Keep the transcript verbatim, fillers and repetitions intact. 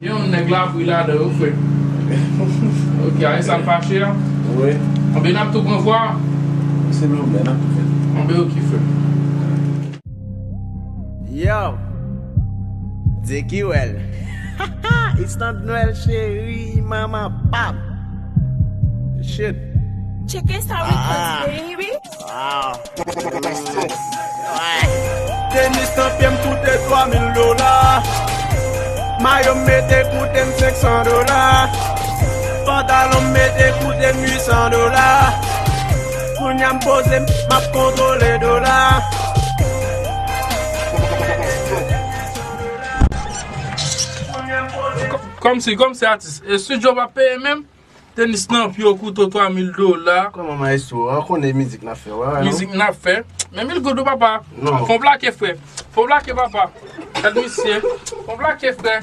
Yon nèg la pri ladan yo, frè. Ok, a e sa l fache a? Wi. Anben, n ap tou pran vwa. Silvouplè, n ap tou fè. Anben, ok, frè. Yo, Dicky Well. It's not Noël chéri, manman pam. Shit. Tcheke sa, Records, baby. Wow. Tenis nan pye m koute twa mil dola. Mayo m mete koute m senk san dola. Pantalon m mete koute m uit san dola. Kounye a m poze m, m ap kontwole dola. Kòmsi, kòmsi atis. E studio pa peye menm? Tenis nan pye w koute w twa mil dola. Kòman maestro? An konnen mizik n ap fè, wè, wè, non? Mizik n ap fè. Men mil goud wi papa. Non. Fon plake, frè. Fon plake, papa. Gad misye. Fon plake, frè.